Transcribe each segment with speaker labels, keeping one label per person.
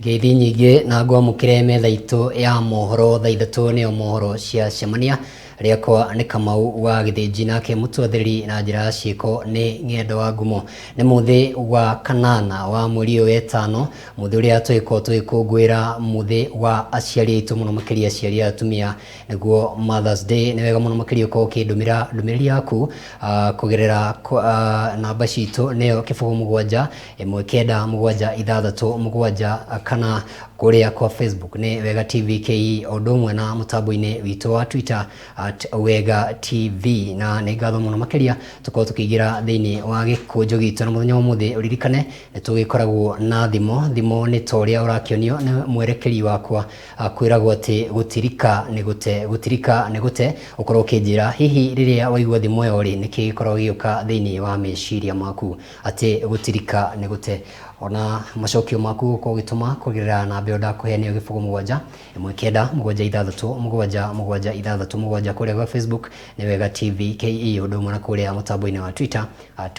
Speaker 1: Ngeithi nyingĩ na ngwamũkĩre metha itũ ya mohoro thaa 3 nĩyo mohoro cia cemania. Rĩakwa nĩ Kamau wa Gĩthĩnji, nake mũtwathĩrĩri na njĩra ya ciĩko nĩ Ng'endo wa Ngumo. Nĩ mũthĩ wa kanana wa mweri ũyũ wetano, mũthĩ ũrĩa tũgĩkorwo tũgĩkũngũĩra mũthĩ wa aciari aitũ, mũno makĩria aciari a atumia, nĩguo Mother's Day. Nĩ wega mũno makĩria ũkorwo ũkĩndũmĩra ndũmĩrĩri yaku kũgerera namba citũ, nĩyo 07197674, kana kũrĩa kwa Facebook nĩ Wega TV KE, o ũndũ ũmwe na mũtambo-inĩ witũ wa Twitter @WegaTV. Na nĩ ngatho mũno makĩria tũkorwo tũkĩingĩra thĩinĩ wa gĩkũnjo gitũ. Na mũthenya wa ũmũthĩ, ũririkane nĩ tũgĩkoragwo na thimo. Thimo nĩ ta ũrĩa ũrakĩonio nĩ mwerekeri wakwa, kwĩragwo atĩ gũtirika nĩ gũte, gũtirika nĩ gũte. Ũkorwo ũkĩnjĩra hihi rĩrĩa waigua thimo ĩyo rĩ, nĩkĩ gĩkoragwo gĩgĩũka thĩinĩ wa meciria maku atĩ gũtirika nĩ gũte? Ona macokio maku ũkorwo ũgĩtũma kũgerera namba ĩyo ndakũhe, nĩyo 0719767767. Kũrĩa gwa Facebook nĩ Wega TV KE, ũndũ ũmwe na kũrĩa mũtambo-inĩ wa Twitter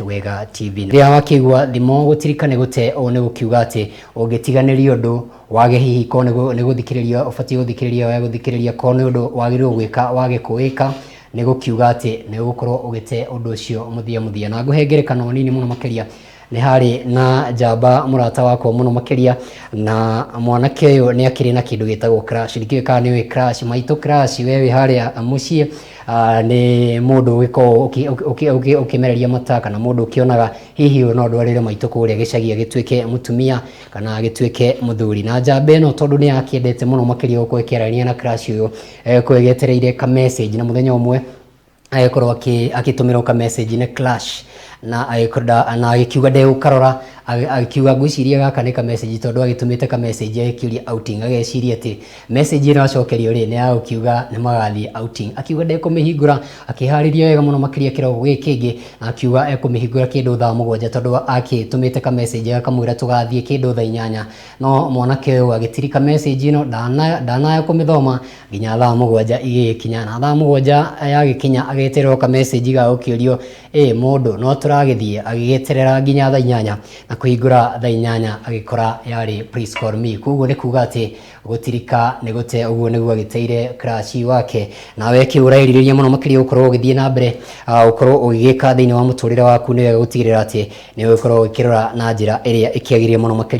Speaker 1: @WegaTV. Rĩrĩa wakĩigua thimo gũtirika nĩ gũte, ũũ nĩ gũkiuga atĩ ũngĩtiganĩria ũndũ wage, hihi korwo nĩ gũthikĩrĩria ũbatiĩ gũthikĩrĩria, wage gũthikĩrĩria, korwo nĩ ũndũ wagĩrĩirwo gwĩka wage kũwĩka, nĩ gũkiuga atĩ nĩ ũgũkorwo ũgĩte ũndũ ũcio mũthia mũthia. Na ngũhe ngerekano nini mũno makĩria. Nĩ harĩ na njamba mũrata wakwa mũno makĩria, na mwanake ũyũ nĩ akĩrĩ na kĩndũ gĩtagwo crush. Ndikĩũĩ kana nĩ ũĩ crush, maitũ. Crush, we wĩ harĩa mũciĩ, nĩ mũndũ ũgĩkoragwo ũkĩmereria mata, kana mũndũ ũkĩonaga hihi ũyũ no ndwarĩre maitũ kũrĩa gĩcagi agĩtuĩke mũtumia kana agĩtuĩke mũthuri. Na njamba ĩno, tondũ nĩ yakĩendete mũno makĩria gũkorwo ĩkĩaranĩria na crush ũyũ, ĩgĩkorwo ĩgĩetereire ka message. Na mũthenya ũmwe agĩkorwo agĩtũmĩrwo ka message nĩ crush, na agĩkorwo na agĩkiuga ndegũkarora, agĩkiuga ngwĩciria gaka nĩ ka message, tondũ agĩtũmĩte ka message agĩkĩũria outing, ageciria atĩ message ĩno acokerio rĩ, nĩ ya gũkiuga nĩ magathiĩ outing. Akiuga ndekũmĩhingũra, akĩharĩria wega mũno makĩria kĩroko gĩkĩ kĩngĩ, na akiuga ekũmĩhingũra kĩndũ thaa 7, tondũ akĩtũmĩte ka message akamwĩra tũgathiĩ kĩndũ thaa 8. No mwanake ũyũ agĩtirika message ĩno, ndanaya kũmĩthoma nginya thaa 7 igĩgĩkinya. Na thaa 7 yagĩkinya, agĩetererwo ka message ga gũkĩũrio ĩ mũndũ no tũragĩthiĩ. Agĩgĩeterera nginya thaa 8, na kũhingũra thaa 8 agĩkora yarĩ "Please call me". Koguo nĩ kuga atĩ gũtirika nĩ gũte. Ũguo nĩguo agĩteire crush wake. Nawe kĩ ũrerirĩria mũno makĩria gũkorwo ũgĩthiĩ na mbere gũkorwo ũgĩgĩka thĩinĩ wa mũtũrĩre waku, nĩ wega gũtigĩrĩra atĩ nĩ ũgũkorwo ũgĩkĩrora na njĩra ĩrĩa ĩkĩagĩrĩire mũno makĩria.